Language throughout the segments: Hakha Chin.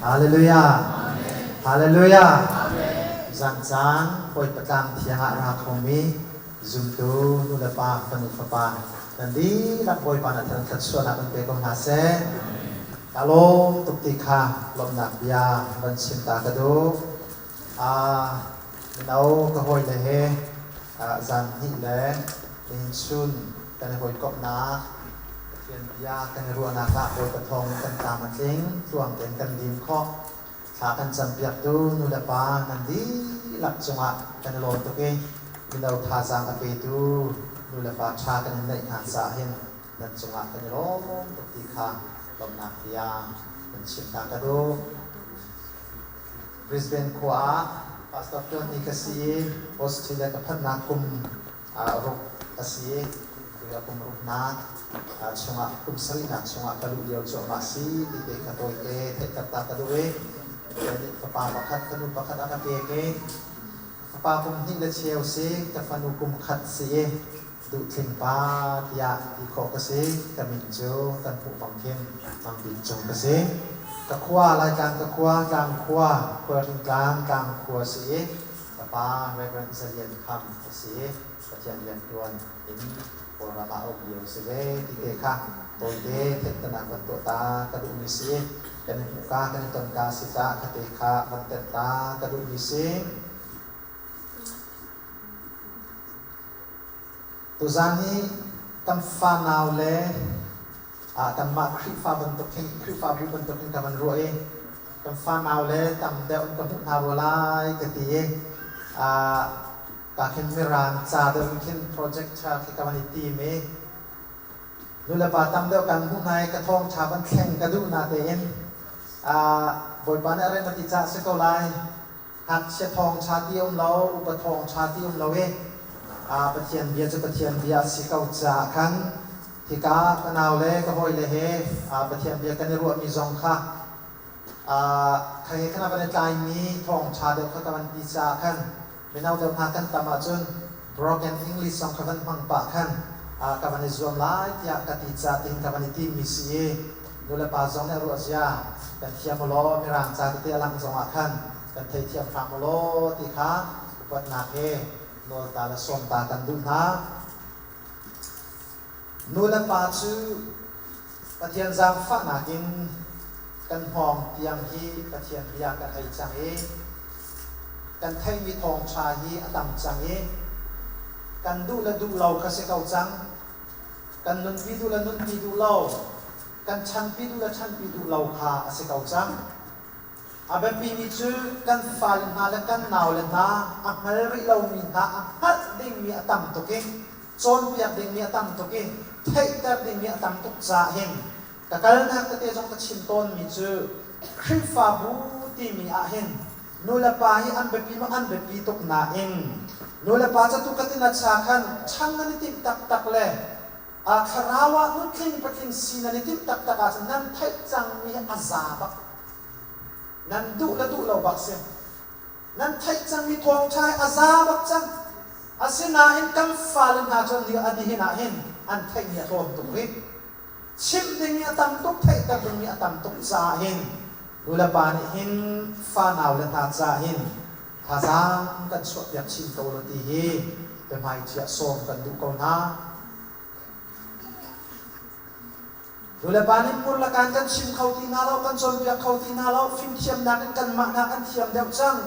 Hallelujah. Hallelujah. Zan caan Bawipa tlang thiang ah ra khomi zumtu nulepa fanu fapa nan dihlak Bawipa na thangṭhat sualnak kan pe ko hna seh. Ka lawm tuk ti kha lawmhnak bia van chim ta ka duh. Mino ka hawile he zan hnih le nihin chun kan i hawikomhnak Pathian bia kan i ruahnak ah Bawipa thawng in kan tlam a tling, tluang tein kan lim khawh. Thla kan campiaktu nulepa nan dihlak cungah kan i lawm tuk i mino thazaang a petu nulepa ṭha kan in neih hna caah hin nan cungah kan i lawm tuk ti kha lawmhnak bia kan chimh hna ka duh. Brisbane khua ah pastor ṭuanmi ka si i Australia ka phanhnak kum ruk a si i kum ruknak chungah kum sarihnak chungah ka luh lio cuahmah si ti te kha tawite theihter ta ka duh i nih fapa pakhat fanu pakhat a ka pek i fapa kum hnih le cheu si ka fanu kum khat si i duhtling pa tiah ti khawh ka si. Ka min cu kan hmuh bang khin Mang Bik Cung ka si. Ka khua Laitlang ka khua Tlangkhua Khualhring tlang Tlangkhua si i ka pa Reverend Zalian Kham a si i Pathian rianṭuan in Kawlram ah a um lio si ve ti te kha tawite theihternak van tuah ta ka duhmi si. Kan i hmuhka kan i tonka si caah kha te kha van tenh ta ka duhmi si. Tuzaan hi kan fanau le kanmah Khrihfa bantuk hin Khrihfabu bantuk hin ka van ruah i kan fanau le tam deuh in ka hmuh hna rua lai ka ti i ka khin Mirang ca deuh in khin projector khi ka van i tim i nulepa tam deuh kan hmuh hna i ka thawngṭha van thleng ka duh na tein Bawipa nih a rem a ti caah si ko lai. Ngakchia thawngṭha ti um lo, upa thawngṭha ti um lo i Pathian bia cu Pathian bia a si ko caah khan hika ka nau le ka hawile he Pathian bia kan i ruahmi zong kha kha he khan a van i tlaimi thawngṭha deuh kha ka van ti caah khan mino deuh hna kan tam ahcun broken English zong kha van hmang pah khan ka van i zuam lai tiah ka ti caah tiin ka van i timmi si i nulepa zong nih a ruah zia kan thiam u law mirang ca tete a langh zongah khan kan theithiam hram u law ti kha upatnak he nawl ta le sawm ta kan duh hna. Nulepa cu Pathian zaangfahnak in kan hngawng tiang hi Pathian bia kan ei cang i kan theihmi thawngṭha hi a tam cang i kan duh le duh lo kha si ko cang. Kan nunpi duh le nunpi duh lo, kan chanpi duh le chanpi duh lo kha a si ko cang. A biapimi cu kan fale hna le kan naule hna a hngal rih lomi hna a hngalh dingmi a tam tuk i cawnpiak dingmi a tam tuk i theihter dingmi a tam tuk caah hin ka kalnak tete zong ka chim tawnmi cu Khrihfabu timi ah hin nulepa hi an biapi maw an biapi tuk nain nulepa ca tu ka tina cha khan chan nan i timh taktak le a thlarau ah nutling patling si nan i timh taktak ahcun nan theih cangmi hi a za bak. Nan duh le duh lo bak si. Nan theih cangmi thawngṭha hi a za bak cang. Asinain kan fale hna cu an nihin ah hin an theihmi a tlawm tuk rih. Chimh dingmi a tam tuk, theihter dingmi a tam tuk caah hin nulepa nih hin fanau le hna caah hin thazaang kan chuahpiak chin ko lo ti hi biahmaiṭhi ah sawm kan duh ko hna. Nulepa nih hmur le kaan kan chim kho ti hna lo, kan cawnpiak kho ti hna lo, fimthiamnak in kanmah hna kan thiam deuh cang.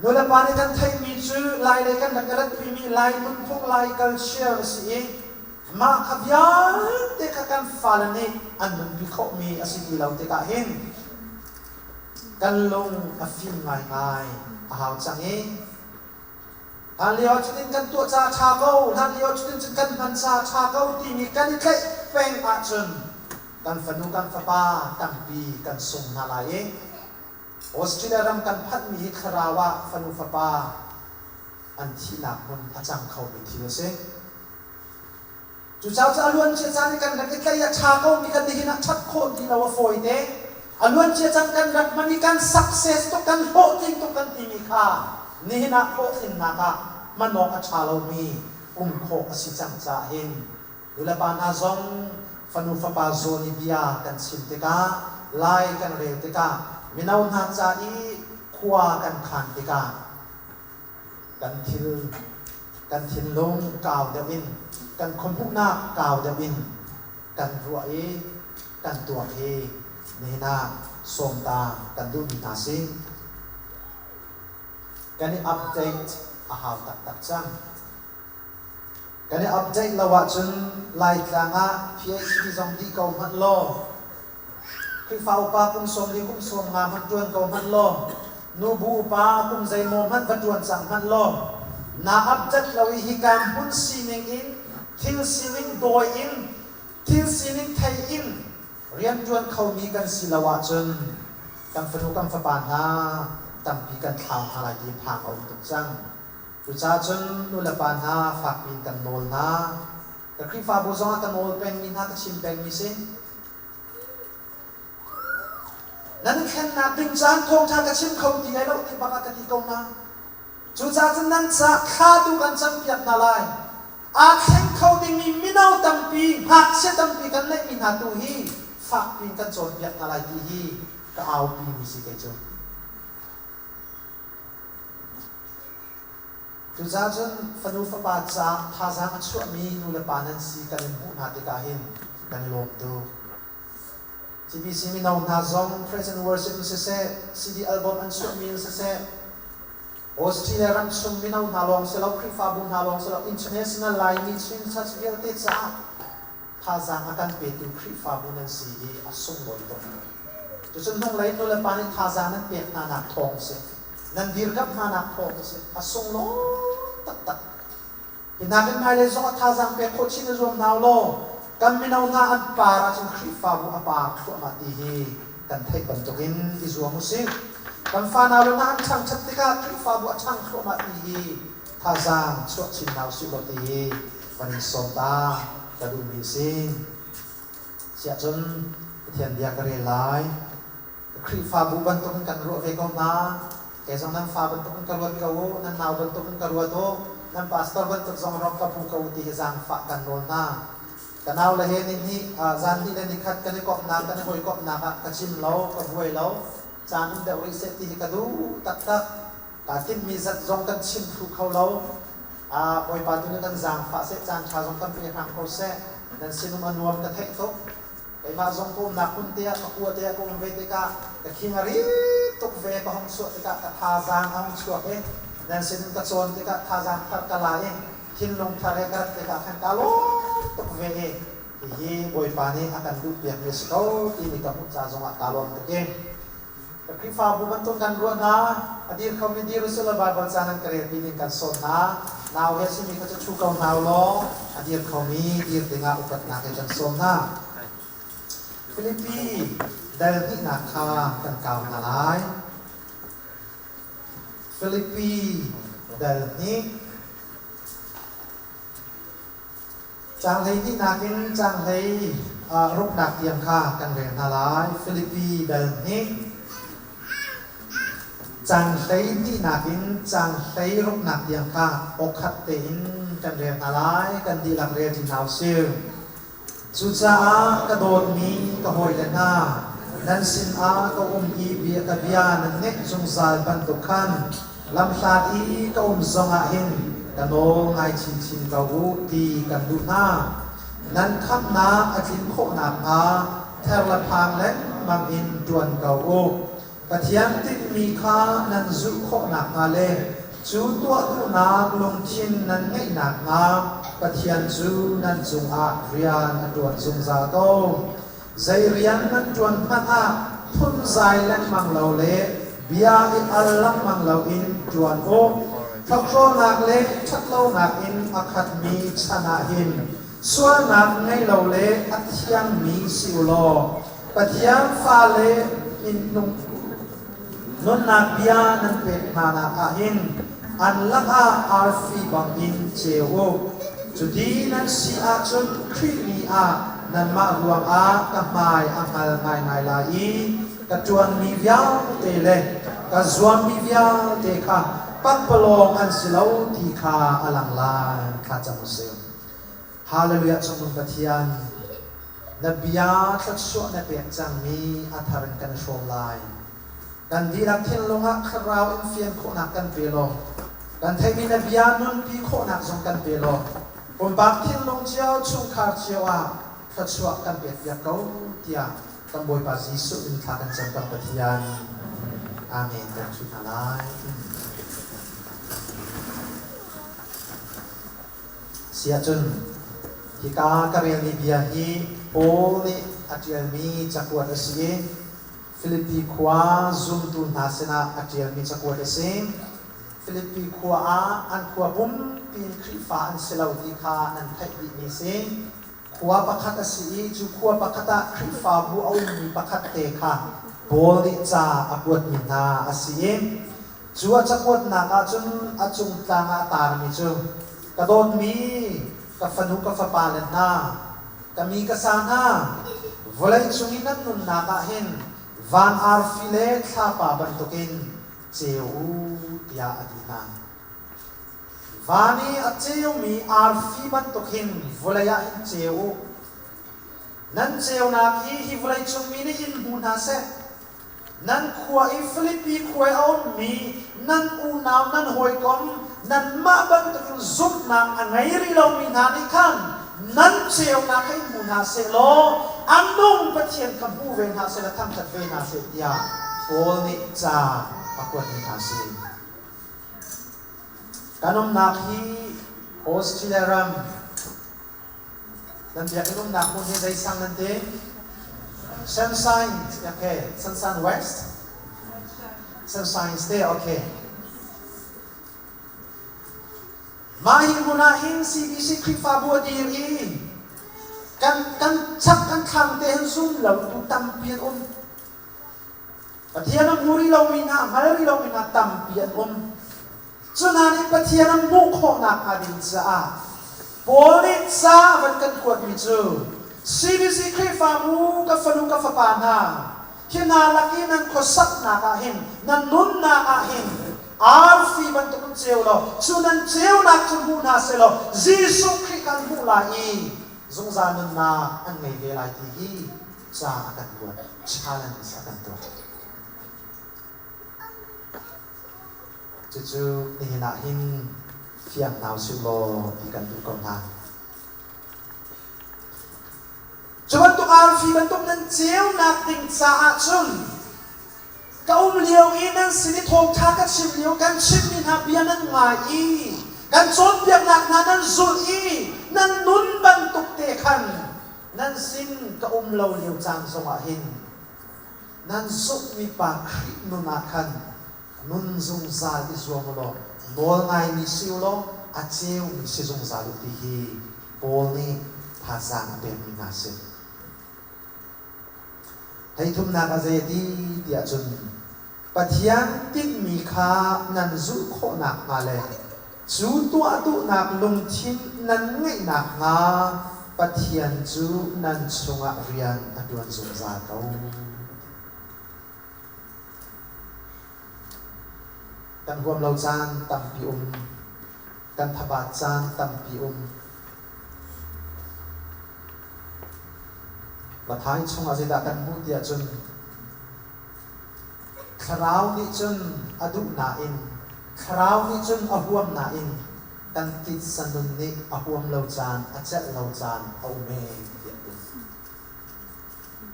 Nulepa nih kan theihmi cu Lai lei kan rak i ratpimi Lai nunphung, Lai culture a si i mah kha vialte kha kan fale nih an nunpi khawhmi a si ti lo tikah hin kan lung a fim ngaingai a hau cang i Hlanlio cutin kan tuah ca ṭha ko, hlanlio cutin cun kan hman ca ṭha ko timi kan i tlaih peng ahcun kan fanu kan fapa tampi kan sung hna lai i Australia ram kan phanhmi hi thlarau ah fanu fapa an thihnak hmun a cang khomi thil a si. Cucaah cu a luancia caan i kan rak i tlaih a ṭha komi kan nihin ah ṭhat khawh ti lo a fawite. A luancia caan kan rak hman i kan success tuk, kan hlawhtling tuk kan timi kha nihin ah hlawhtlinnak ah hman awk a ṭha lomi um khawh a si cang caah hin nulepa hna zong fanu fapa zawn i bia kan chim tikah, lai kan rel tikah. Mino hna ca i khua kan khan tikah kan thil kan thinlung kau deuh in, kan khuahmuhnak kau deuh in kan ruah i kan tuak hi nihin ah sawmta kan duhmi hna si. Kan i update a hau taktak cang. Kan i update lo ahcun Laitlang ah PhD zong dih ko hmanh law, Khrihfa upa kum 40 kum 50 hmanh ṭuan ko hmanh law, nubu upa kum zeimaw hmanh va ṭuan cang hmanh law, naa update lo i hika hmun sining in thil sining dawi in thil sining thei in rianṭuan khomi kan si lo ahcun kan fanu kan fapa hna tampi kan thlau hna lai ti phang a um tuk cang. Cucaah cun nulepa hna fakpi in kan nawl hna. Ka Khrihfabu zongah ka nawl pengmi hna ka chim pengmi si. Nan i thlennak ding caan thawngṭha ka chim kho ti lai lo ti bak ah ka ti ko hna. Cucaah cun nan caah thla tu kan campiak hna lai. Aa thleng kho dingmi mino tampi, ngakchia tampi kan neihmi hna tu hi fakpi in kan cawnpiak hna lai ti hi ka aupi mi si kei cu. Cucaah cun fanu fapa caah thazaang a chuahmi nu le pa nan si kan in hmuh hna tikah hin kan i lawm tuk. CBC mino hna zong praise and worship in siseh, CD album an chuahmi in siseh, Australia ram chung mino hna lawng si lo, Khrihfabu hna lawng si lo, international Laimi Chin Church vialte caah thazaang a kan petu Khrihfabu nan si hi a sunglawi tuk. Cucun hnunglei nulepa nih thazaang nan pek hna nak thawng si, nan dirkamh hna nak thawng si, a sunglawi taktak. Hi nakin hmailei zong ah thazaang pek khawh chin i zuam hna u law kan mino hna an par ahcun Khrihfabu a par thluahmah ti hi kan theih bantukin i zuam u sih. Kan fanau le hna an ṭhangṭhat tikah Khrihfabu a ṭhang thluahmah ti hi thazaang chuah chin hna u sih law ti hi van in sawm ta ka duhmi a si. Siahcun Pathian bia ka rel lai. Khrihfabu bantukin kan ruah ve ko hna. Kei zong nan fa bantukin ka ruat ko u, nan nau bantukin ka ruat u, nan pastor bantuk zong rong ka pu ko u ti hi zaangfah kan nawl hna. Ka nau le he ni zan hnih le nikhat kan i komhnak, kan i hawikomhnak ah ka cim lo, ka buai lo. Caan um deuh rih seh ti hi ka duh taktak. Kaa timhmi zat zong kan chim thlu kho lo. Bawipa tu nih kan zaangfah seh, caan ṭha zong kan pe hram ko seh. Nan sinum a nuam ka theih tuk. Keimah zong ka umnak hmun te ah ka kua te ah ka um ve tikah ka khing a rit tuk ve. Ka hong chuah tikah ka thazaang a hung chuak i nan sin ka cawn tikah thazaang thar ka la i thinlung thar he ka rat tikah khan kaa lawm tuk ve i hihi Bawipa nih a kan duhpiakmi a si ko timi ka hmuh ca zongah kaa lawm tuk i ka Khrihfabu bantuk kan ruah hna. A dir khomi dir usih law Baibal ca nan ka relpi ding kan sawm hna. Nau he simi kha cu ṭhu ko hna u law a dir khomi dir dingah upatnak he kan sawm hna. Filipi dal hnihnak kha kan kau hna lai. Filipi dal hnih Caang 12 in caang 16nak tiang kha kan rel hna lai. Filipi dal hnih caang 12nak in caang 16nak tiang kha awkhat tein kan rel hna lai. Kan dihlak rel ṭi hna usih. Cucaah ka dawtmi ka hawile hna, nan sinah ka um i bia ka bia nan ngaih zungzal bantuk khan lamhlat i ka um zongah hin ka nawl ngai chinchin ko u ti kan duh hna. Nan khamhnak a tlin khawh nakhnga ther le phang lengmang in ṭuan ko u. Pathian tinhmi kha nan zulh khawh nakhnga le cu tuah duhnak lungthin nan ngeih nakhnga Pathian cu nan cungah rian a ṭuan zungzal ko. Zei rian nan ṭuan hmanh ah phunzai lengmang lo le bia i al lengmang loin ṭuan u. Hlawhhlawnak le ṭhatlonak in a khatmi chan ah hin sualnak ngei lo le a thiangmi si u law Pathian fale nunnak bia nan pek hnanak ah hin an lakah arfi bangin ceu u. Cuti nan si ahcun Khrih ni ah nanmah ruangah ka hmai a hngal ngaingai lai i ka ṭuanmi vialte le ka zuammi vialte kha pakpalawng an si lo ti kha a lang lai. Thlacam u sih. Hallelujah Cungnung Pathian, na bia thluachuah na pek cangmi a thar in kan i hrawm lai. Kan dihlak thinlung ah thlarau in fian khawhnak kan pe law, kan theihmi na bia nunpi khawhnak zong kan pe law, pumpak thinlung cio, chungkhar cio ah thluachuah kan pekpiak ko tiah kan Bawipa Jesuh in thla kan cam kan Pathian. Amen. Kan ṭhu hna lai. Siahcun hika ka relmi bia hi Paul nih a ṭialmi cakuat a si i Filipi khua zumtu hna sinah a ṭialmi cakuat a si. Filipi khua ah an khua pumpi in Khrihfa an si lo ti kha nan theih dihmi a si. Khua pakhat a si i cu khua pakhat ah Khrihfabu a ummi pakhat te kha Paul nih ca a kuatmi hna a si i cu a cakuatnak ah cun a cung tlang ah a taarmi cu ka dawtmi ka fanu ka fapale hna Ka mi ka sa hna, vawlei cung i nan nunnak ah hin van arfi le thlapa bantukin ceu u, tiah a ti hna. Van i a ceumi arfi bantuk hin vawlei ah hin ceu u. Nan ceunak hi hi vawlei cung mi nih in hmu hna seh. Nan khua i Filipi khua i a ummi nan unau nan hawikom nanmah bantukin zumhnak a ngei rih lomi hna nih khan nan ceunak kha in hmu hna sehlaw a nung Pathian kha hmu ve hna sehlaw thangṭhat ve hna seh tiah Paul nih ca a kuatmi hna a si. Kan umnak hi Australia ram Nan biakinn umnak hmun hi zei sang nan ti? Sunshine, okay. Sunshine West? Sunshine State, okay. Mah hi hmun ah hin CBC Khrihfabu a dir i kan kan chak kan thlang te hin zum lo tu tampi an um. Pathian a hmu rih lomi hna, hngal rih lomi hna tampi an um. Cu hna nih Pathian an hmuh khawh nakhnga ding caah Paul nih ca a van kan kuatmi cu CBC Khrihfabu ka fanu ka fapa hna, hi hna lak i nan khuasaknak ah hin, nan nunnak ah hin arfi bantuk in ceu law, cu nan ceunak cu hmu hna sehlaw Jesuh Khrih kan hmuh lai i zungzal nunnak an ngei ve lai ti hi ca a kan kuat, challenge a kan tuah. Cucu nihin ah hin fiang hna usih law ti kan duh ko hna. Cu bantuk arfi bantuk nan ceunak ding caah cun ka um lio i nan sin i thawngṭha ka chim lio kan chimmi hna bia nan ngai i kan cawnpiaknak hna nan zulh i nan nun bantuk te khan nan sin ka um lo lio caan zongah hin nan zumhmi Pa Khrih nun ah khan nun zungzal i zuam u law nawl ngaimi si u law a ceumi si zungzal u ti hi Paul nih thazaang a pekmi hna a si. Hleithumnak ah zei a ti tiah cun Pathian tinhmi kha nan zulh khawh nakhnga le cu tuah duhnak lungthin nan ngeih nakhnga Pathian cu nan chungah rian a ṭuan zungzal ko. Kan huam lo caan tampi um, kan thabat caan tampi um. Mathai chungah zeidah kan hmuh tiah cun Thlarau nih cun a duh nain, Thlarau nih cun a huam nain kan titsa nun nih a huam lo caan, a celh lo caan a um ee tiah a ti.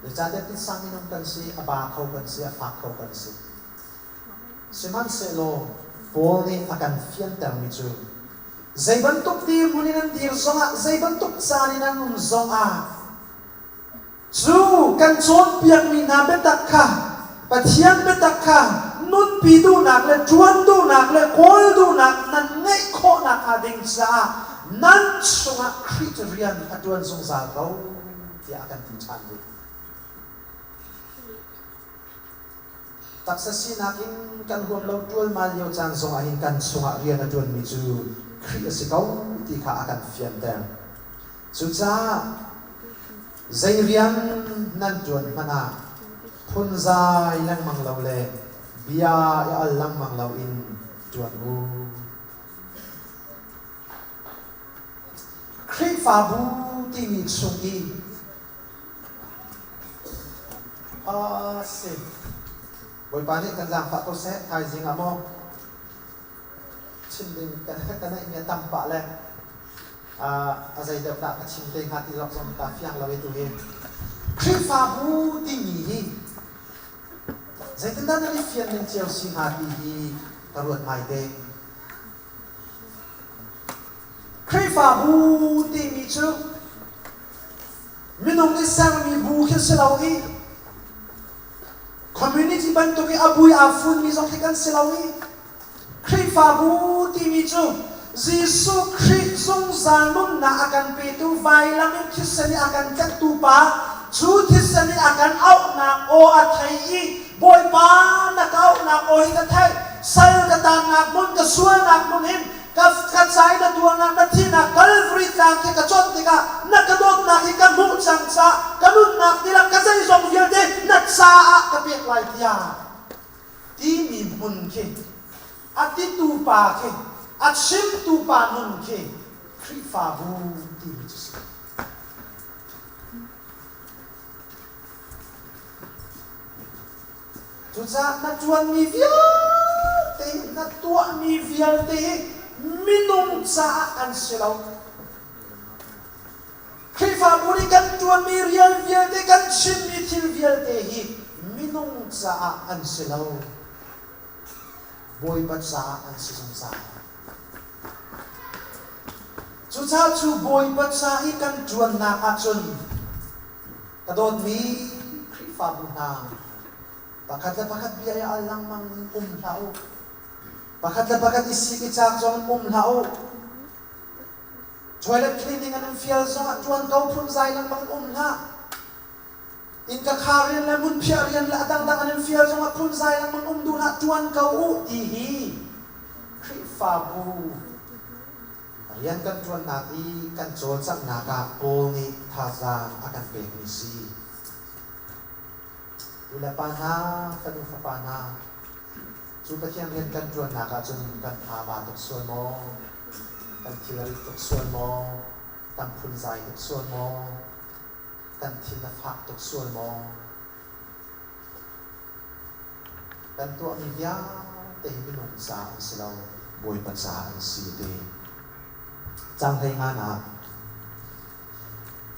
Zeicahtiah titsa minung kan si, a ba kho kan si, a fak kho kan si. Sihmanhsehlaw Paul nih a kan fiantermi cu zei bantuk dirhmun in an dir zongah, zei bantuk caan in an um zongah Cu kan cawnpiakmi hna biatak kha Pathian biatak kha nunpi duhnak le ṭuan duhnak le kawl duhnak nan ngeih khawh nakhnga ding caah nan chungah Khrih cu rian a ṭuan zungzal ko tiah a kan ti ṭhan rih. Taksa sinak in kan huam lo ṭualmal lio caan zongah hin kan chungah rian a ṭuanmi cu Khrih a si ko ti kha a kan fianter. Cucaah zei rian nan ṭuan hmanh ah phunzai lengmang lo le bia i al lengmang loin ṭuan u. Khrihfabu timi chung i a si. Bawipa nih kan zaangfah ko seh. Thaizing ah maw chim ding ka neihmi a tam pah le a zei deuh dah ka chim te hnga ti zong zong ka fiang lo i tu hi. Khrihfabu timi hi zeitindah nan i fian ning cio si hnga ti hi ka ruat ngai te. Khrihfabu timi cu minung nih sermi bu khi si lo i community bantuk i a bui aa funmi zong khi kan si lo i Khrihfabu timi cu Jesuh Khrih zungzal nunnak a kan petu vailam in thisen i a kan tlenhtu pa cu thisen i a kan auhnak aw a thei i Bawipa na ka auhnak aw hi ka theih sal ka taannak hmun ka sualnak hmun hin ka ka cai na tuarnak na thihnak Calvary tlang khi ka conh tikah na ka dawtnak hi ka hmuh cang caah ka nunnak tilak ka zeizong vialte na caah ka pek lai tiah timi hmun khi a titu pa khi a chimtu pa nun khi Khrihfabu timi cu si. Cucaah na ṭuanmi vialte na tuahmi vialte hi minung caah an si lo. Khrihfabu nih kan ṭuanmi rian vialte, kan chimmi thil vialte hi minung caah an si lo. Bawipa caah an si zungzal. Cucaah cu Bawipa ca i kan ṭuannak ahcun ka dawtmi Khrihfabu hna, pakhat le pakhat bia i al lengmang in um hlah u. Pakhat le pakhat i sik i caak zong in um hlah u. Toilet cleaning an in fial zongah ṭuan ko phunzai lengmang in um hlah. Innka khar rian le hmunphiah rian le a dangdang an in fial zongah phunzai lengmang um duh hlah, ṭuan ko u ti hi Khrihfabu rian kan ṭuannak i kan cawlcanghnak ah Paul nih thazaang a kan pekmi si. U le pa hna, fanu fapa hna, Cu Pathian rian kan ṭuannak ahcun kan tha ba tuk sual maw? Kan thil a rit tuk sual maw? Kan phunzai tuk sual maw? Kan thin a fak tuk sual maw? Kan tuahmi vialte hi minung ca an si lo, Bawipa ca an si ti. Cang hlei nga nak.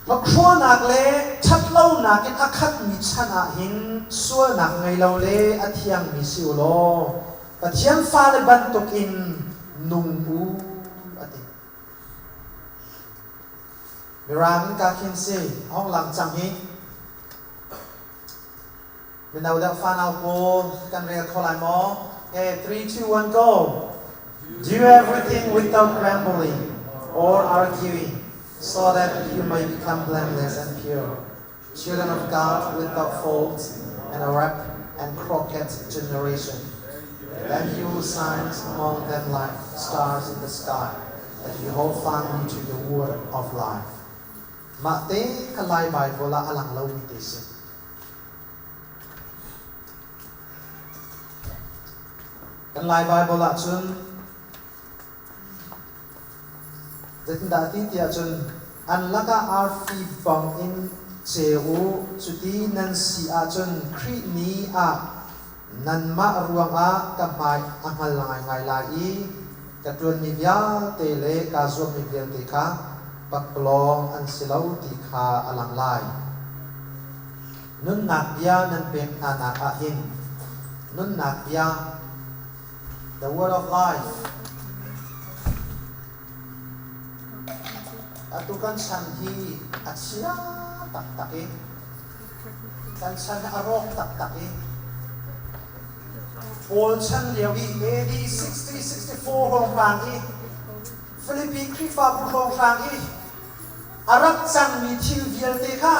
Hmakrualnak le ṭhatlonak in a khatmi chan ah hin sualnak ngei lo le a thiangmi si u law Pathian fale bantukin nung u, a ti. Mirang in ka khin si, a hong lang cang hi. Mino deuh fanau pawl kan rel kho lai maw? Okay, 3, 2, 1, go. Do everything without grumbling or arguing, so that you may become blameless and pure, children of God without fault and a warped and crooked generation. Then you will shine among them like stars in the sky, that you hold firmly to the word of life. Mah te ka Lai Bible ah a lang lomi te si. Kan Lai Baibal ahcun zeitindah a ti tiah cun an lakah arfi bangin ceu u, cuti nan si ahcun Khrih ni ah nanmah ruangah ka hmai a hngal ngaingai lai i ka ṭuanmi vialte le kaa zuammi vialte kha pakpalawng an si lo ti kha a lang lai. Nunnak bia nan pek hnanak ah hin nunnak bia, the word of life, atu kan chan hi a chia taktak i kan chan a rawk taktak i Paul chan lio i AD 60 64 hrawnghrang i Philippi Khrihfabu hrawnghrang i a rak cangmi thil vialte kha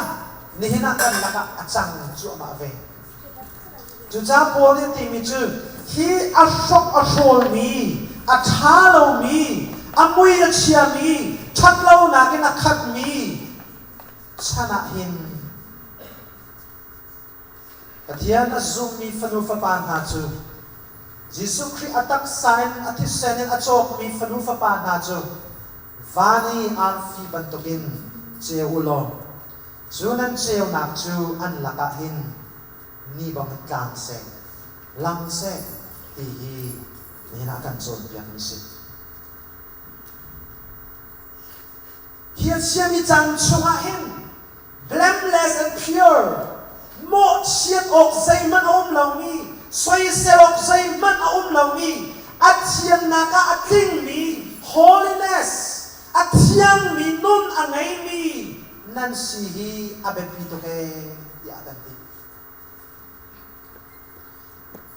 nihin ah kan lakah a cang cuahmah ve. Cucaah Paul nih a timi cu hi a hrok a hrawlmi, a ṭha lomi, a mui a chiami, ṭhatlonak in a khatmi chan ah hin Pathian a zummi fanu fapa hna cu Jesuh Khrih a taksa in a thisen in a cawkmi fanu fapa hna cu van i arfi bantukin ceu u law cu nan ceunak cu an lakah hin ni bangin tlang seh. Lang seh ti hi nihin ah kan cawnpiakmi si. Hi a chiami caan chungah hin blameless and pure, mawhchiat awk zeihmanh a um lomi, soisel awk zeihmanh a um lomi, a thiannak ah a tlingmi, holiness, a thiangmi nun a ngeimi nan si hi a biapi tuk ee tiah a kan ti.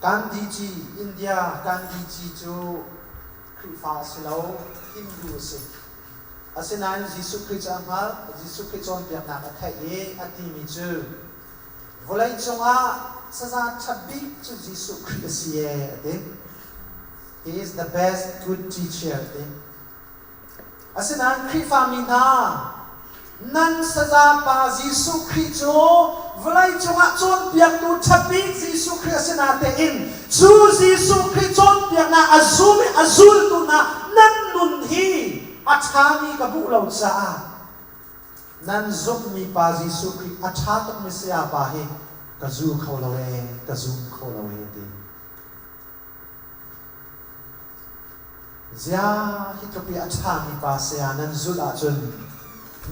Gandhiji, India Gandhiji cu Khrihfa a si lo, Hindu a si. Asinain Jesuh Khrih cu a hngalh, Jesuh Khrih cawnpiaknak a theih i a timi cu vawleicung ah saza ṭha bik cu Jesuh Khrih a si ee a ti. He is the best good teacher a ti. Asinain Khrihfami hna, nan sazapa Jesuh Khrih cu vawleicung ah cawnpiaktu ṭha bik Jesuh Khrih a si natein cu Jesuh Khrih cawnpiaknak a zum i a zultu hna nan nun hi a ṭhami ka hmuh lo caah nan zumhmi pa Jesuh Khrih a ṭha tukmi sayapa hi ka zul kho lo ee, ka zum kho lo ee ti. Ziah hi tluk i a ṭhami pa saya nan zulh ahcun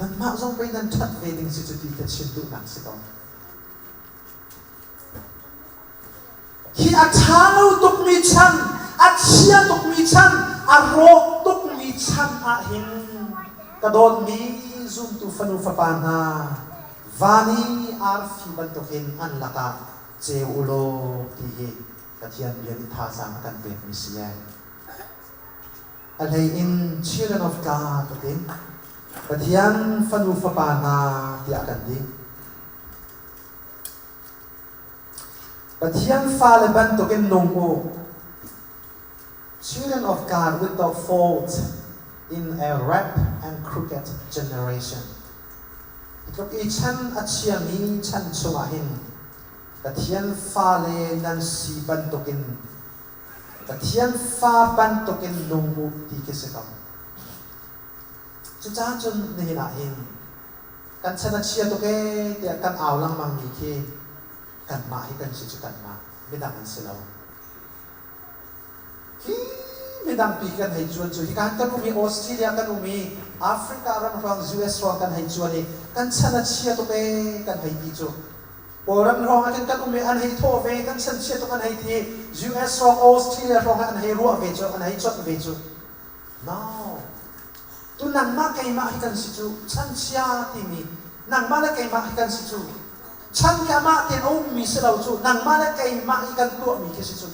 nanmah zong pei nan ṭhat ve ding si cu ti ka chim duhnak si ko. Hi a ṭha lo tukmi chan, a chia tukmi chan, a rawk tukmi chan ahhin ka dawtmi zumtu fanu fapa hna, van i arfi bantukin an lakah ceu u law ti hi Pathian bia nih thazaang a kan pekmi si ai. A hlei in children of God a ti. Pathian fanu fapa hna tiah a kan ti. Pathian fale bantukin nung u. Children of God without fault in a warped and crooked generation. Tluk i chan a chiami chan chungah hin Pathian fale nan si bantukin Pathian fa bantukin nung u ti khi si ko. Cucaah cun nihin ah hin kan chan a chia tuk ee tiah kan au lengmang mi khi kanmah hi kan si cu kanmah midang an si lo. Hi midang pi kan hei cuan cu hika kan um i Australia kan um i Africa ram hrawng US hrawng kan hei cuan i kan chan a chia tuk ee kan hei ti cu Kawlram hrawng ah khin kan um i an hei thawh ve, kan chanchia tuk an hei ti. US hrawng, Australia hrawng ah an hei ruah ve cu, an hei conh ve cu. No. Tu nangmah keimah hi kan si cu, chanchia timi nangmah le keimah hi kan si cu. Chan khi amah tein a ummi si lo cu, nangmah le keimah hi kan tuahmi khi si cu.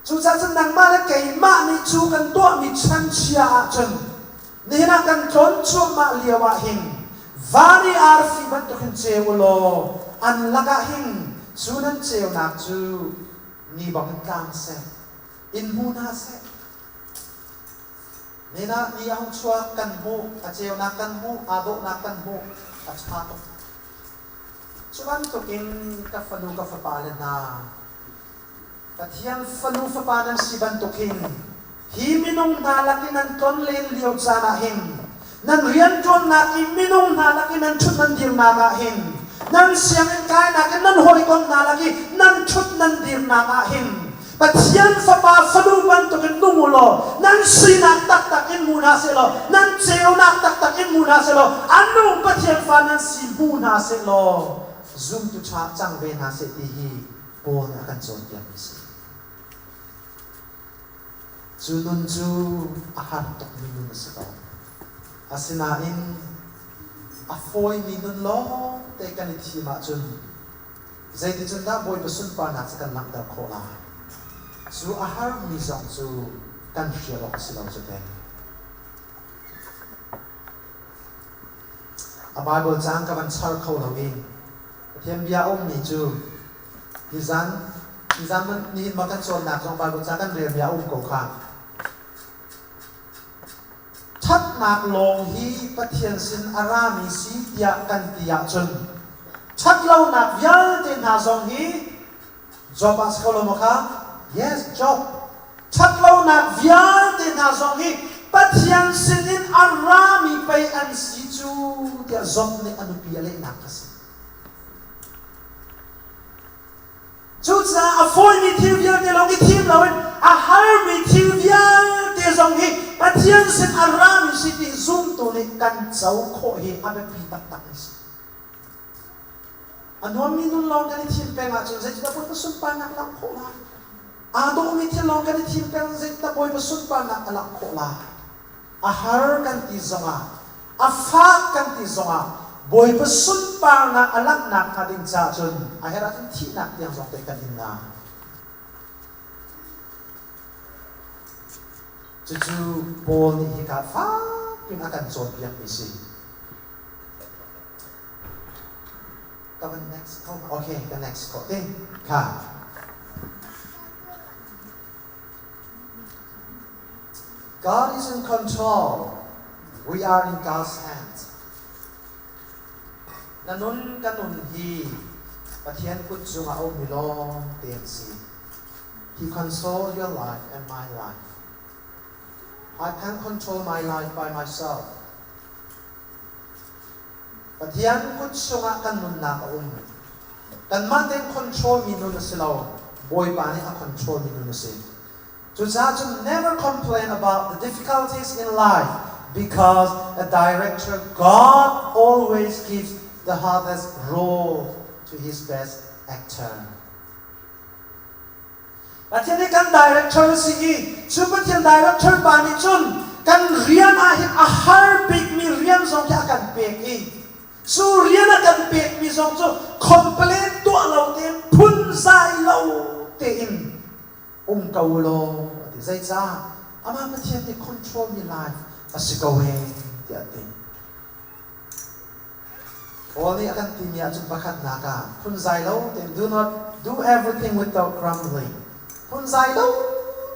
Cucaah cun nangmah le keimah nih cu kan tuahmi chanchia ahcun nihin ah kan tlawn cuahmah lio ah hin van i arfi bantuk hin ceu u law an lakah hin cu nan ceunak cu ni bang in tlang seh, in hmu hna seh. Nihin ah ni a hung chuak kan hmuh, a ceunak kan hmuh, aa dawhnak kan hmuh, a ṭha tuk. Cu bantukin ka fanu ka fapale hna, Pathian fanu fapa nan si bantuk hin hi minung hna lak i nan tlonlen lio caan ah hin nan rianṭuannak i minung hna lak i nan ṭhut nan dirnak ah hin nan sianginn kainak i nan hawikom hna lak i nan ṭhut nan dirnak ah hin Pathian fapa fanu bantukin nung u law nan sinak taktak in hmu hna seh law nan ceunak taktak in hmu hna seh law a nung Pathian fa nan si hmu hna seh law zumtu ṭha cang ve hna seh ti hi Paul nih a kan cawnpiakmi a si. Cu nun cu a har tukmi nun a si ko. Asinain a fawimi nun lawngte kan i thim ahcun zeiticun dah Bawipa sunparnak cu kan langhter khawh lai? Cu a harmi zong cu kan hrial awk a si lo cu teh. A Baibal caang ka van char kho lo i Pathian bia a ummi cu nizan nizan nihin ma kan cawnnak zong Baibal ca kan relmi a um ko kha. Ṭhatnak lawng hi Pathian sin a rami si tiah kan ti ahcun ṭhatlonak vialte hna zong hi Job ah si ko lo maw kha? Yes, Job. Ṭhatlonak vialte hna zong hi Pathian sinin a rami pei an si cu tiah Job nih a nupi a lehnak kha si. Cucaah nuammi thil vialte lawng i thim loin a harmi thil vialte zong hi Pathian sin a rami si ti zumtu nih kan co khawh hi a biapi taktak a si. A nuammi nun lawng kan i thim peng ahcun zeitindah Bawipa sunparnak langh khawh lai? Aa dawhmi thil lawng kan i thim peng zeitindah Bawipa sunparnak a langh khawh lai? A har kan ti zongah, a fak kan ti zongah Bawipa sunparnak a langhnak hnga ding caah cun a herh ahcun thihnak tiang zong te kan in lai. Cucu Paul nih hika fak in a kan cawnpiakmi si. Ka van next kho Okay, ka next ko te. Kha. God is in control. We are in God's hands. Na nun ka nun hi Pathian kut cungah a ummi lawng te an si. He control your life and my life. I can't control my life by myself. Pathian kut chungah kan nunnak a um. Kanmah tein control mi nun a si lo. Bawipa nih a control mi nun a si. Cucaah cun never complain about the difficulties in life because a director God always gives the hardest role to his best actor. Pathian nih kan director a si i cu Pathian director pa nih cun kan rian ah hin a har bikmi rian zong khi a kan pek i cu rian a kan pekmi zong cu complain tuah lo tein phunzai lo tein um ko law a ti. Zeicah? Amah Pathian nih control mi life a si ko he tiah a ti. Paul nih a kan timi ahcun pakhatnak ah phunzai lo tein do not do everything without grumbling. Phunzai lo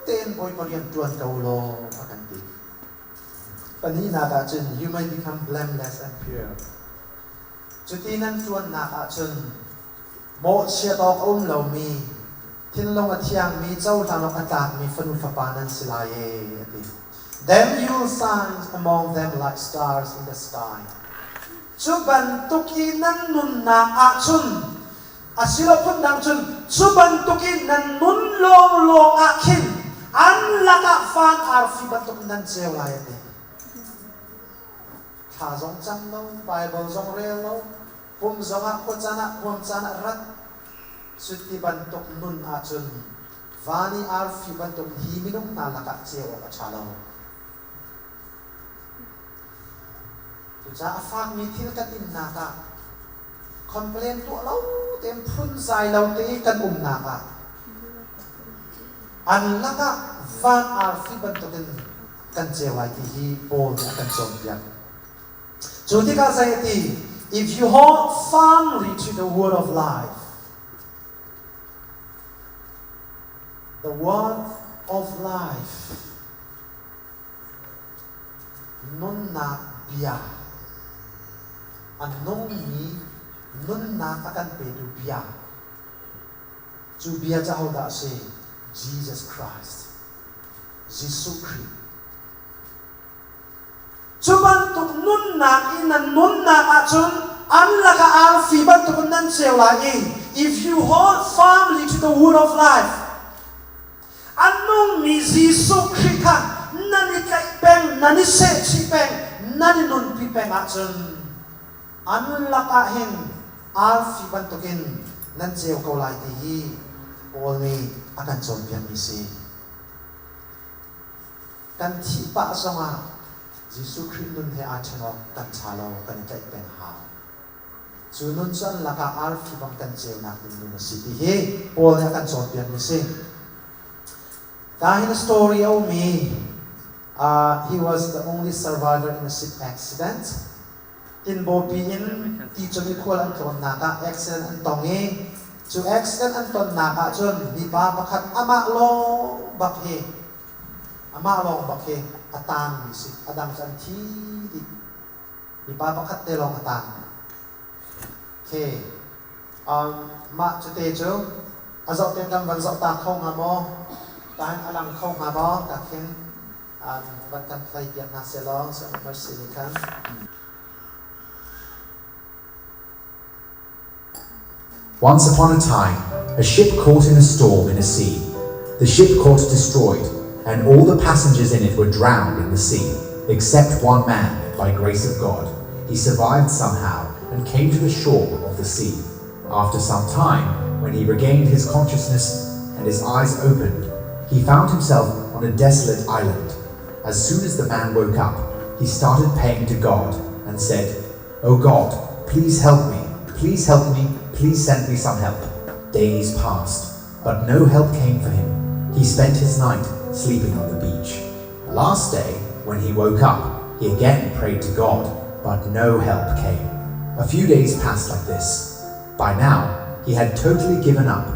tein Bawipa rian ṭuan ko law a kan ti. Pahnihnak ahcun you may become blameless and pure. Cuti nan ṭuannak ahcun mawhchiat awk a um lomi, thinlung a thiangmi, cohlan awk a tlakmi fanu fapa nan si lai ee, a ti. Then you will shine among them like stars in the sky. Cu bantuk i nan nunnak ahcun, asilo phundang cun, cu bantuk i nan nun lawnglawng ah khin an lakah van arfi bantuk nan ceu lai a ti. Thla zong cam lo, Bible zong rel lo, pum zongah khuacaan ah huam caan ah rat, cuti bantuk nun ahcun van i arfi bantuk hi minung hna lakah ceu awk a ṭha lo. Cucaah a fakmi thil kan innak ah complain tuah lo tein phunzai lo te i kan umnak ah an lakah van arfi bantukin kan ceu lai ti hi Paul nih a kan cawnpiak. Cu tikah zei a ti? If you hold firmly to the word of life, the word of life, nunnak bia, a nungmi nunnak a kan petu bia, cu bia cu ahodah a si? Jesus Christ, Jesuh Khrih. Cu bantuk nunnak i nan nunnak ahcun an lakah arfi bantukin nan ceu lai i if you hold firmly to the word of life, a nungmi Jesuh Khrih kha nan i tlaih peng, nan i sehchih peng, nan i nunpi peng ahcun an lakah hin arfi bantukin nan ceu ko lai ti hi Paul nih a kan cawnpiakmi si. Kan thih pah zongah Jesuh Khrih nun he aa ṭhen awk kan ṭha lo, kan i tlaih peng hau. Cu nun cu an lakah arfi bang kan ceunak ding nun a si ti hi Paul nih a kan cawnpiakmi si. Ka hin story a um i he was the only survivor in a ship accident. Tinbawpi in ti cung i khual an tlawnnak ah accident an tong i cu accident an tonnak ah cun mipa pakhat amah lawng bak hi Amah lawng bak hi a taangmi si. A dang cu an thi dih. Mipa pakhat te lawng a taang. Okay. Mah cute cu a zoh ten kan van zoh ta kho hnga maw? Tahin a lang kho hnga maw? Ka khin van kan play piak hna seh law, mercy nih khan. Once upon a time, A ship caught in a storm in a sea. The ship caught destroyed, and all the passengers in it were drowned in the sea, except one man, by grace of God. He survived somehow and came to the shore of the sea. After some time, when he regained his consciousness and his eyes opened, he found himself on a desolate island. As soon as the man woke up, he started praying to God and said, Oh God, please help me, please help me, please send me some help. Days passed, but no help came for him. He spent his night sleeping on the beach. Last day, when he woke up, he again prayed to God, but no help came. A few days passed like this. By now, he had totally given up.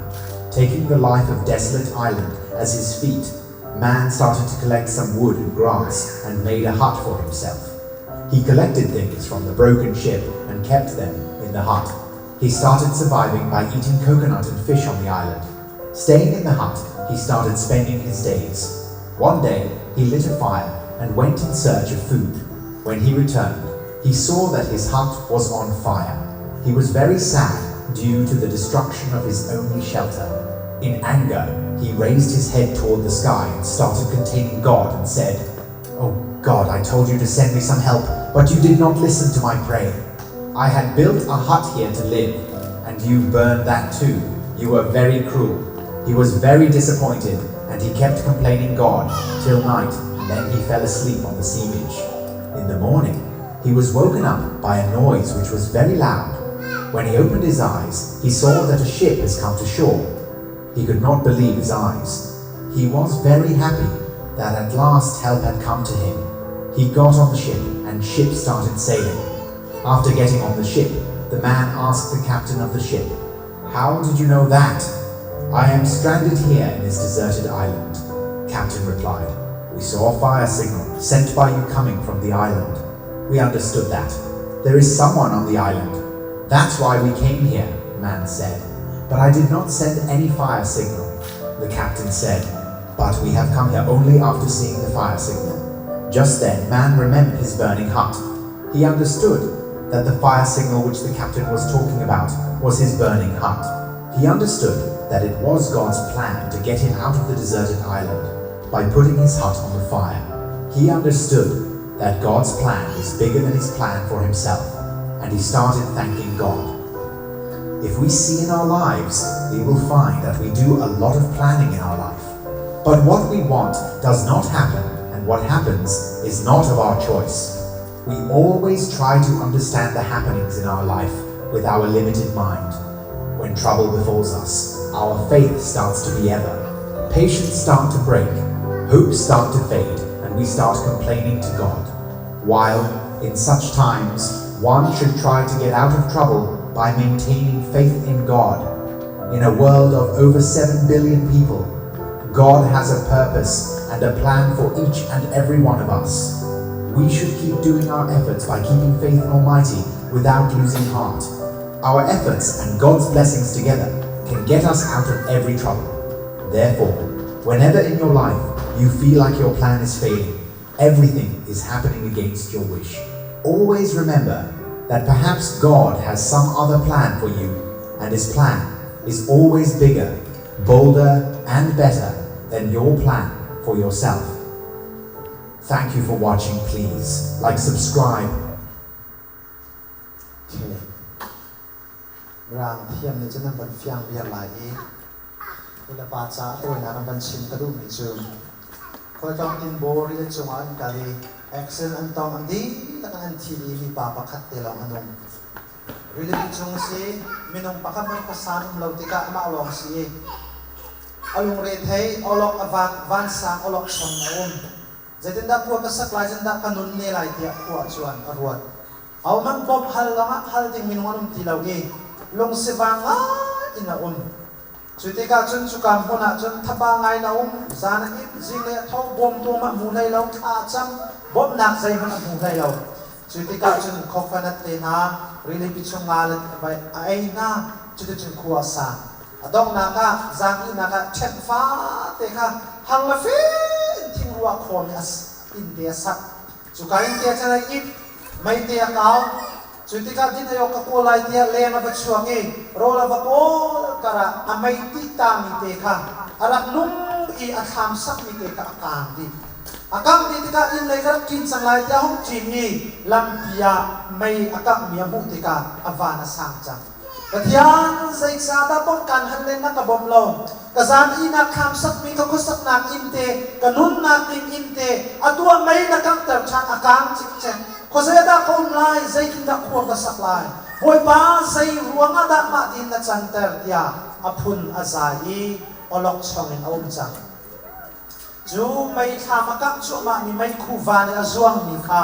Taking the life of desolate island as his feat, man started to collect some wood and grass and made a hut for himself. He collected things from the broken ship and kept them in the hut. He started surviving by eating coconut and fish on the island. Staying in the hut, he started spending his days. One day, he lit a fire and went in search of food. When he returned, he saw that his hut was on fire. He was very sad due to the destruction of his only shelter. In anger, he raised his head toward the sky and started containing God and said, Oh God, I told you to send me some help, but you did not listen to my prayer. I had built a hut here to live, and you burned that too. You were very cruel. He was very disappointed, and he kept complaining God till night, and then he fell asleep on the sea beach. In the morning, he was woken up by a noise which was very loud. When he opened his eyes, he saw that a ship has come to shore. He could not believe his eyes. He was very happy that at last help had come to him. He got on the ship, and ship started sailing. After getting on the ship, the man asked the captain of the ship, How did you know that? I am stranded here in this deserted island. Captain replied, We saw a fire signal sent by you coming from the island. We understood that. There is someone on the island. That's why we came here, man said. But I did not send any fire signal. The captain said, But we have come here only after seeing the fire signal. Just then, man remembered his burning hut. He understood that the fire signal which the captain was talking about was his burning hut. He understood that it was God's plan to get him out of the deserted island by putting his hut on the fire. He understood that God's plan is bigger than his plan for himself, and he started thanking God. If we see in our lives, we will find that we do a lot of planning in our life. But what we want does not happen, and what happens is not of our choice. We always try to understand the happenings in our life with our limited mind. When trouble befalls us, our faith starts to be ever. Patience start to break, hopes start to fade, and we start complaining to God. While, in such times, one should try to get out of trouble by maintaining faith in God. In a world of over 7 billion people, God has a purpose and a plan for each and every one of us. We should keep doing our efforts by keeping faith in Almighty without losing heart. Our efforts and God's blessings together can get us out of every trouble. Therefore, whenever in your life you feel like your plan is failing, everything is happening against your wish, always remember that perhaps God has some other plan for you, and his plan is always bigger, bolder, and better than your plan for yourself. Thank you for watching. Please like, subscribe. Okay. Mirang thiam nih cun an van fiang viar lai i nulepa ca tawinak an van chim ka duhmi cu khualtlawng tinbaw rili cungah an kal i accident an tong, an dihlak in an thi dih i mipa pakhat te lawng a nung. Rilipi chung a si, minung pakhat hmanh khuasa an um lo tikah amah lawng si i a lungre thei, awlok a vak, vansang awlokchong a um. Zeitindah khua ka sak lai, zeitindah ka nun ne lai tiah khua cuan a ruat. Ahohmanh bawmh hal lawngah hal ding minung an um ti lo i lungsivang ngai in a um. Cu tikah cun cuka hmun ah cun thapa ngai in a um, zan a it, zinglei a tho, bawmtu a hmu hlei lo, thla a cam, bawmhnak zeihmanh a hmu hlei lo. Cu tikah cun coconut te hna, rilipi chung nga le a ei hna, cuticun khua a sa. A donghnak ah zaangihnak ah ṭhen fate kha hang le fe in thingrua khawm i inn te a sak. Cuka inn te ah cun a it, meite a kau. Cu tikah din ei awk ka kawl lai tiah leng a va chuak i rawl a va kawl karah a meiti tami te kha a rak nung i a thlam sakmi te kha a kaang dih. A kangh dih tikah inn lei ka rak ṭin cang lai tiah a hung ṭin i lampi ah mei a kanghmi a hmuh tikah a van a sang cang. Pathian, zeicahdah bawmh kaan hal len na ka bawmh lo? Ka zan ihnak thlam sakmi ka khuasaknak inn te, ka nunnak ding inn te, atu ah mei na kanghter ṭhan, a kaang cikcek. Khuazei ah dah ka um lai, zeitindah khua ka sak lai? Bawipa, zei ruangah dah mah tiin na canter? tiah a phun a zai i awlokchong in a um cang. Cu meithlam a kangh cuahmahmi meikhu van i a zuangmi kha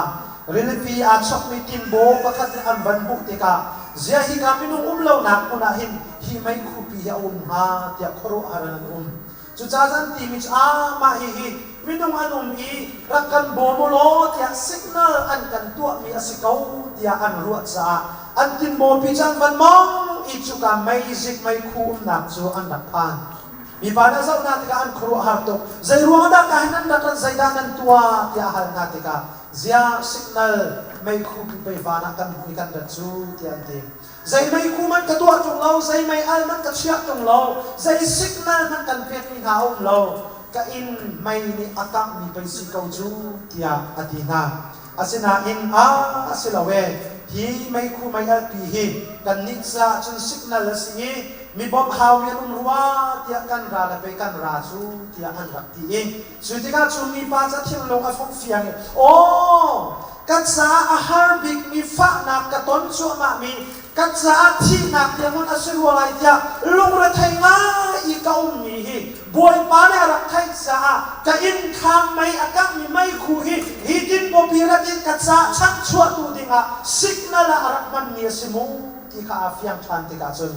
rilipi aa chokmi tinbaw pakhat nih an van hmuh tikah ziah hika minung um lonak hmun ah hin hi meikhupi hi a um hnga tiah khuaruahhar in an um. Cucaah an timi cu aa mah hihi minung an um i rak kan bawm u law tiah signal an kan tuahmi a si ko tiah an ruah caah an tinbawpi cu an van mong i cuka meizik meikhu umnak cu an rak phan. Mipa nih a zoh hna tikah an khuaruahhar tuk. Zei ruang dah ka hin nan rak rat, zeidah nan tuah tiah a hal hna tikah, ziah signal meikhu tu pei van ah kan hmuh i kan rat cu tiah an ti. Zei meikhu hmanh ka tuah ṭung lo, zei mei al hmanh ka chiah ṭung lo, zei signal hmanh kan pekmi hna a um lo. Ka inn mei nih a kanghmi pei si ko cu tiah a ti hna. Asinain a a si lo ee, hi meikhu mei alpi hi kannih caah cun signal a si i mi bawmh haumi an um rua tiah kan ra le pei kan ra cu tiah an rak ti i cu tikah cu mipa cu a thinlung a fong fiang i aw ka caah a har bikmi fahnak ka ton cuahmahmi ka caah thihnak tiangin a si rua lai tiah lungrethei ngai i ka ummi hi Bawipa nih a rak theih caah ka inn thlam mei a kanghmi meikhu hi hi tinbawpi rat in ka ca chanhchuahtu dingah signal ah a rak hmanmi a si mu ti kha aa fiang ṭhan tikah cun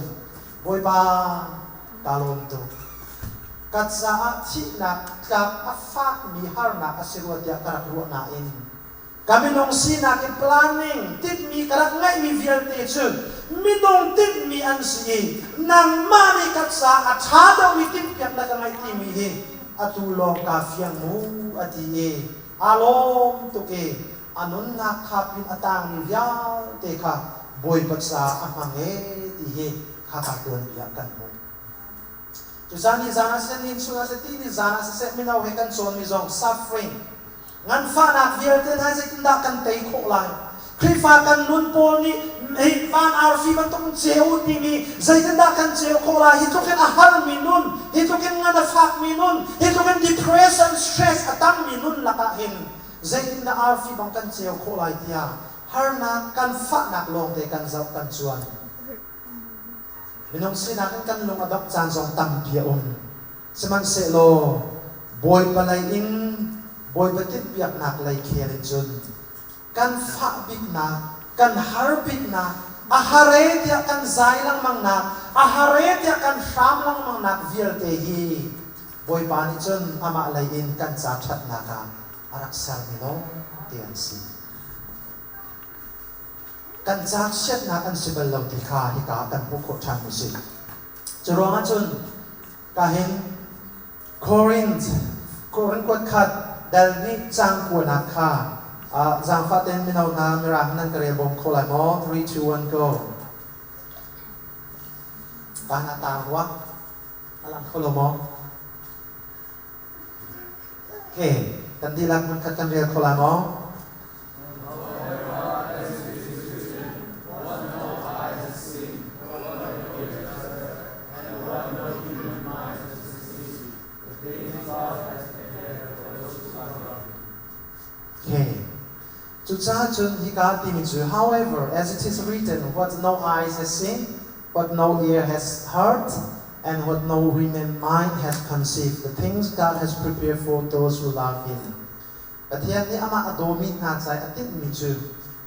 Bawipa kaa lawm tuk. Ka caah thihnak tlak a fakmi harnak a si rua tiah ka rak ruah nain Ka minung sinak in planning tinhmi ka rak ngeihmi vialte cu minung tinhmi an si i nangmah nih ka caah a ṭha deuhmi timhpiak na ka ngeih timi hi atu lawng kaa fiang mu a ti i aa lawm tuk i a nunnak kha pin a tangmi vialte kha Bawipa caah a hmang ee ti hi khaka tuanbia kan hmuh. Cucaah ni zan ah siseh, ni chung ah siseh, ti ni zan ah siseh mino he kan cawnmi zong suffering Nganfahnak vialte hna zeitindah kan tei khawh lai? Khrihfa kan nun pawl nih hi van arfi bantuk in ceu timi zeitindah kan ceu khawh lai? Hi tluk in a harmi nun, hi tluk in ngan a fakmi nun, hi tluk in depression, stress a tammi nun lakah hin zeitindah arfi bang kan ceu khawh lai tiah harnak kan fahnak lawngte kan zoh kan cuan. Minung sinak in kan lung a dongh caan zong tampi a um. Sihmanhsehlaw Bawipa lei in Bawipa tinhpiaknak lei khel in cun kan fah biknak, kan har biknak, a har e tiah kan zai lengmangnak, a har e tiah kan hram lengmangnak vialte hi Bawipa nih cun amah lei in kan ca ṭhatnak ah a rak sermi lawngte an si. Kan ca chiatnak an si bal lo ti kha hika ah kan hmuh khawh ṭhanmi si. Cu ruangah cun Kahin Korinth Korinth kuat khat dal hnih cang kuanak kha zaangfah tein mino hna mirang nan ka rel bawm kho lai maw? 3, 2, 1, go. Van a taang rua. A lang kho lo maw? Okay, kan dihlak hmunkhat kan rel kho lai maw? Okay. Cucaah cun hika timi cu however, as it is written, what no eyes has seen, what no ear has heard, and what no human mind has conceived, the things God has prepared for those who love Him. Pathian nih amah a dawmi hna ca i a tinhmi cu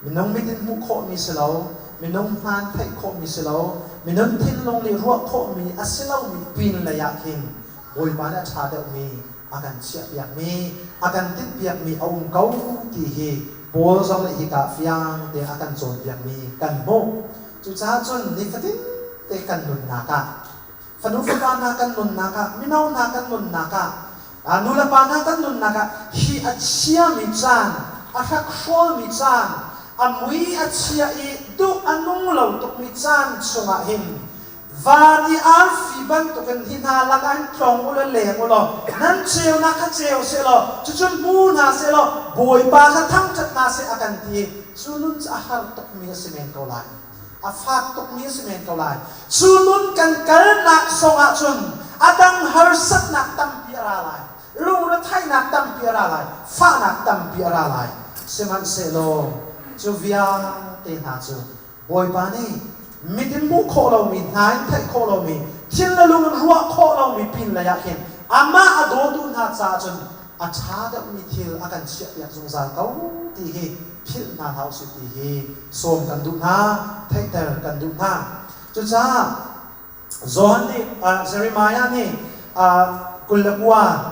minung mit in hmuh khawhmi si lo, minung hmaan theih khawhmi si lo, minung thinlung nih ruah khawhmi a si lomi pinlei ah khin Bawipa nih a ṭha deuhmi a kan chiahpiakmi, a kan tinhpiakmi a um ko ti hi Paul zong nih hika fiang tein a kan cawnpiakmi kan hmuh. Cucaah cun nifatin te kan nunnak ah fanu fapa hna kan nunnak ah, mino hna kan nunnak ah, nulepa hna kan nunnak ah hi a chiami caan, a hrakhrawlmi caan, A mui a chia i duh a nung lo tukmi caan chungah hin van i arfi bantukin hi hna lakah hin tlong u law leng u law nan ceunak kha ceu seh law cucu hmu hna seh law Bawipa kha thangṭhat hna seh a kan ti i cu nun cu a har tukmi a si men ko lai. A fak tukmi a si men ko lai. Cu nun kan kalnak zongah cun a dang harsatnak tampi a ra lai. Lungretheihnak tampi a ra lai. Fahnak tampi a ra lai. Sihmanhsehlaw cu vialte hna cu Bawipa nih mit in hmuh khawh lomi, hna in theih khawh lomi, thin le lung in ruah khawh lomi pin lei ah khin amah a dawtu hna caah cun a ṭha deuhmi thil a kan chiahpiak zungzal ko ti hi philh hna hlah usih ti hi sawm kan duh hna, theihter kan duh hna. Cucaah Johan nih Jeremiah nih 29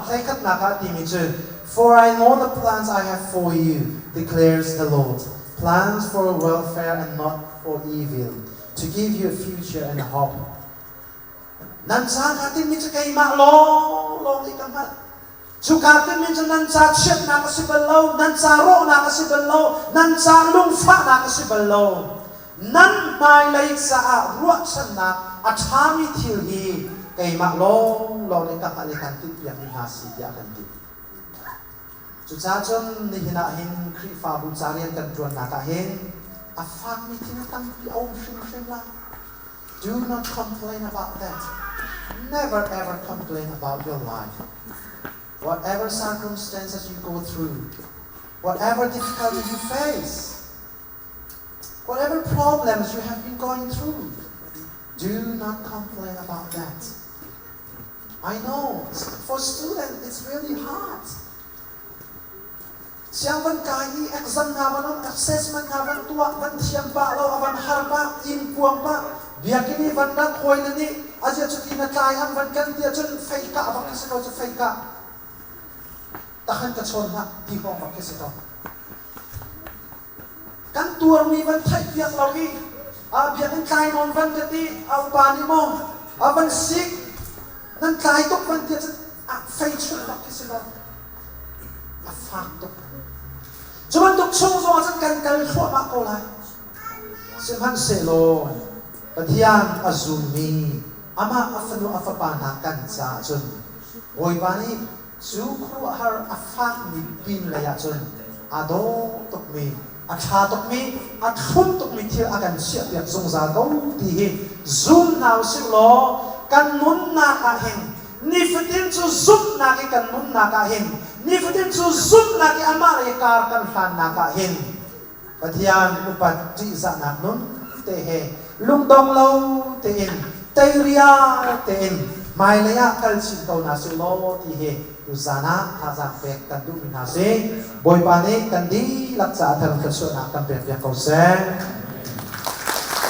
hleikhatnak ah a timi cu For I know the plans I have for you, declares the Lord, plans for welfare and not for evil, to give you a future and a hope. Nan ca kaa timmi cu keimah lawnglawng nih ka hngalh. Cuka timmi cu nan ca chiatnak a si bal lo, nan ca rawhnak a si bal lo, nan ca lungfahnak a si bal lo. Nan hmailei caah ruahchannak a ṭhami thil hi keimah lawnglawng nih ka hngalh i kan timhpiakmi hna si tiah kan ti. Cucaah cun nihin ah hin Khrihfabu ca rian kan ṭuannak ah hin a fakmi thil a tampi a um hrimhrim lai. Do not complain about that. Never ever complain about your life. Whatever circumstances you go through, whatever difficulty you face, whatever problems you have been going through, do not complain about that. I know for students it's really hard. Siang van kai i exam hna van um, assessment hna van tuah, van thiam pah lo, a van har pah, inn puang pah, biakinn i van rat hawi le nih azia cuti na tlai ang van kan ti ahcun fei kah bak khi si ko cu fei kah. Tahan ka chawn hlah ti hawng bak khi si ko. Kan tuarmi van theih piak lo i a biakinn tlai nawn van ka ti, a upa nih maw a van sik, nan tlai tuk van ti ahcun a fei chunh bak khi si lo. A fak tuk. Cu bantuk chung zong ah cun kan kal thluahmah ko lai. Sihmanhsehlaw Pathian a zummi amah a fanu a fapa hna kan caah cun Bawipa nih cu khuaruahhar a fakmi pin lei ah cun aa dawh tukmi, a ṭha tukmi, a thlum tukmi thil a kan chiahpiak zungzal ko ti hi zum hna u sih law kan nunnak ah hin nifatin cu zumhnak i kan nunnak ah hin nifatin cu zumhnak i amah lei kar kan hlannak ah hin Pathian upat ṭihzahnak nun te he lungdong lo tein teirial tein hmailei ah kal chin ko hna sih law ti hi tuzaan ah thazaang pek kan duhmi hna si. Bawipa nih kan dihlak caah thar thluachuahnak kan pek piak ko seh.